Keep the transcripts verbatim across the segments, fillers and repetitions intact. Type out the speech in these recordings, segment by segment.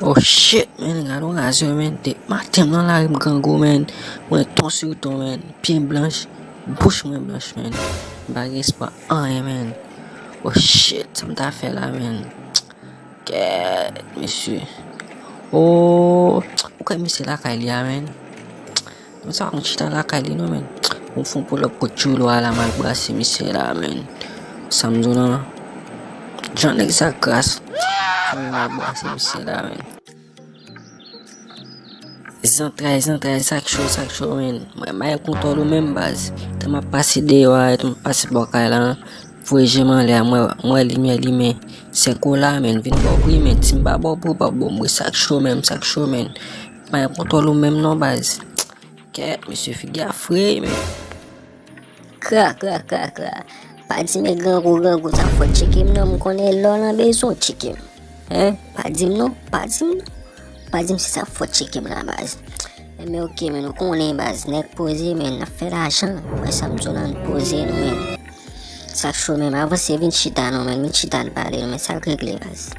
Oh shit, man, gade yon raz yo, man. Depi maten m nan lari m grangou, man. Mwen ton sou ton, man. Pye m blanch, bouch mwen blanch, man. M pa gen espwa anyen, man. Oh shit, sa m ta fè la, man. Kèt, mesye. Oh, ou kwè misye lakay li a, man? Konsa m chita lakay li non, man. Bon, fon pulòp kot Tchoulo a la, m al brase misye la, man. Sa m di w lan, jan nèg sa kras. Fon m al brase misye la, man. Zantray, zantray, sa k cho, sa k cho, man. Mwen, mwen kontwòl ou menm, baz. Tan m ap pase deyò a, tan m ap pase bò kay la, voye je m anlè a, mwen, mwen limyè limen. Sèk ou la, man, vin bò pri, man. Si m pa bò pri, ou pa bò m pri, sa k cho, man, sa k cho, man. Mwen kontwòl ou menm non, baz. Kèt, mesye, figi a fre, man. Kra, kra, kra, kra. Pa di m e grangou, grangou, sa fò tcheke m non, m konnen lè w nan bezwen w tcheke m. Hein? Pa di m non, pa di m non. Pa di m se sa fò tcheke m la, baz. Enben, oke, man, ou konnen, baz, nèg poze, man, n ap fè lajan. Wè sa m di w lan, n poze nou, man. Sa k cho, man, avanse, vin chita non, man, vin chita n pale non, man, sa k regle, baz.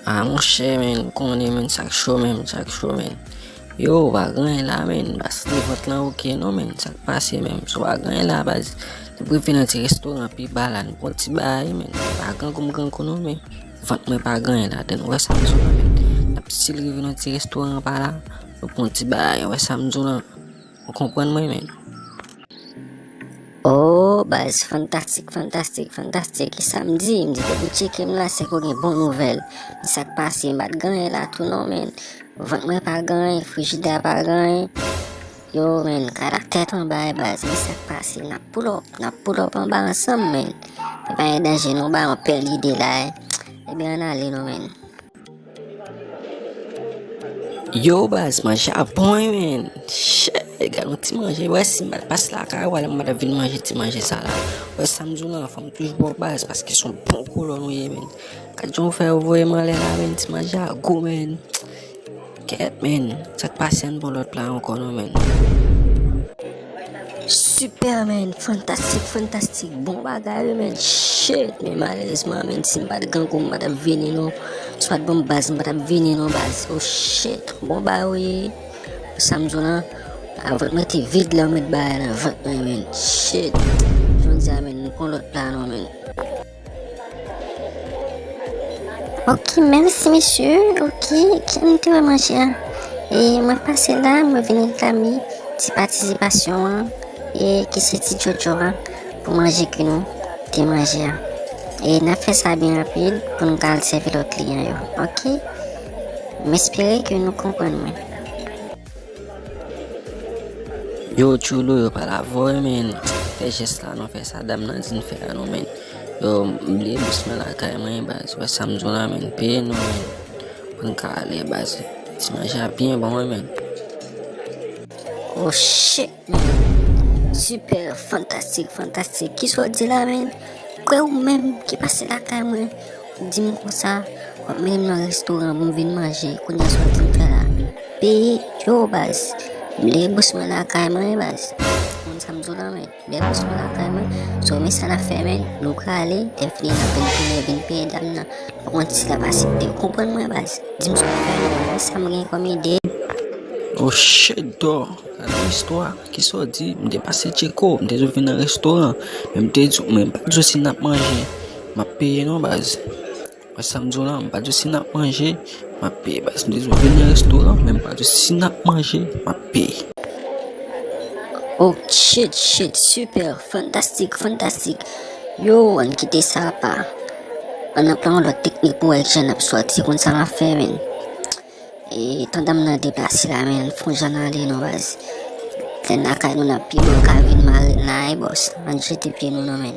Ah, monchè, man, ou konnen, man, sa k cho, man, sa k cho, man. Yo, ou pa gen anyen la, man, baz, vant lan oke non, man, sa k pase, man, si w pa gen anyen la, baz, nou prefere nan ti restoran pi ba la, nou pran ti bagay, man, pa grangou m grangou non, man, vant mwen pa gen anyen ladan l, ou wè sa m di w lan, man, n ap still rive nan ti restoran pa la, nou pran ti bagay, ou wè sa m di w lan, ou konprann mwen, man. Oh, baz, fantastik, fantastik, fantastik. E sa m di, m di depi w tcheke m la, se ke w gen bon nouvèl. Men sa k pase, m pa t gen anyen la tou non, man. Vant mwen pa gen anyen, frijidè a pa gen anyen. Yo, man, kay la tèt anba, e baz, men sa k pase, n ap pull up, n ap pull up anba ansanm, man. Men pa gen danje non, ba yon pè lide la, e. Ebyen, ann ale non, man. Yo, baz, manje a bon, wi, man. Shit, gade yon ti manje. Wè, si m pa t pase lakay ou, alè m pa t ap vin manje ti manje sa la. Wè, sa m di w lan, fò m toujou ba w, baz, paske se yon bon kolòn ou ye, man. Gade jan w fè yo voye m anlè la, man. Ti manje a gou, man. Kèt, man. Sa k pase, ann ba w lòt pla ankò, non, man. Super, man. Fantastik, fantastik. Bon bagay, wi, man. Shit, men malerezman, man, si m pa t grangou, m pa t ap vini, non. Si w pa t ban m baz, m pa t ap vini, non, baz. Oh, shit. Bon bagay, wi. Sa m di w lan, a vant mwen te vid lè w met bagay nan vant mwen, man. Shit. Jodi a, man, nou pran lòt pla, non, man. Ok, mèsi, mesye. Ok, ki jan nou te wè manje a? E mwen pase la, mwen vin reklame ti patisipasyon an, e ki se ti djodjo a, pou manje ke nou te manje a. E n ap fè sa byen rapid pou nou ka al sèvi lòt kliyan yo. Ok? M espere ke nou konprann mwen. Yo, Tchoulo, yo pale avè w, man. Fè jès la, non, fè sa dam nan di n fè a, non, man. Yo, m bliye bous mwen lakay mwen, baz. Wè sa m di w la, man. Peye nou, man. Pou n ka ale, baz. Ti manje a byen bon, wi, man. Oh, shit, man. Super, fantastik, fantastik. Kisa w di la, man? Kwè ou menm ki pase lakay mwen, ou di m konsa, w ap mennen m nan restoran pou m vin manje. Kounye a sa w di m fè la? Peye, yo, baz. M leve bous mwen lakay mwen, baz. Konn sa m di w la, man. M leve bous mwen lakay mwen. So, men sa n ap fè, man. Nou prale, lè fini n ap vin tounen, vin peye dam nan. Pa kont si l ap asepte. Ou konprann mwen, baz? Di m sa w ap fè, non, man. Men sa m gen kòm ide. Oh, shit, dò. Gade istwa. Kisa w di? M te pase tcheke w, m te di w vin nan restoran. Men m te di w, men m pa t di w si n ap manje, m ap peye non, baz. Wè sa m di w lan, m pa t di w si n ap manje, m ap peye, baz. M te di w vin nan restoran, men m pa t di w si n ap manje, m ap peye. Oh, shit, shit, super, fantastik, fantastik. Yo, ann kite sa apa. Ann ap pran yon lòt teknik pou wè ki jan n ap sòti, konn sa m ap fè, man. E, tan dam nan deplase la, man, fon jan n ale non, baz. Lè n lakay nou, n ap pi bon, ka vin mare n la, e bòs. Ann jete pye nou non, man.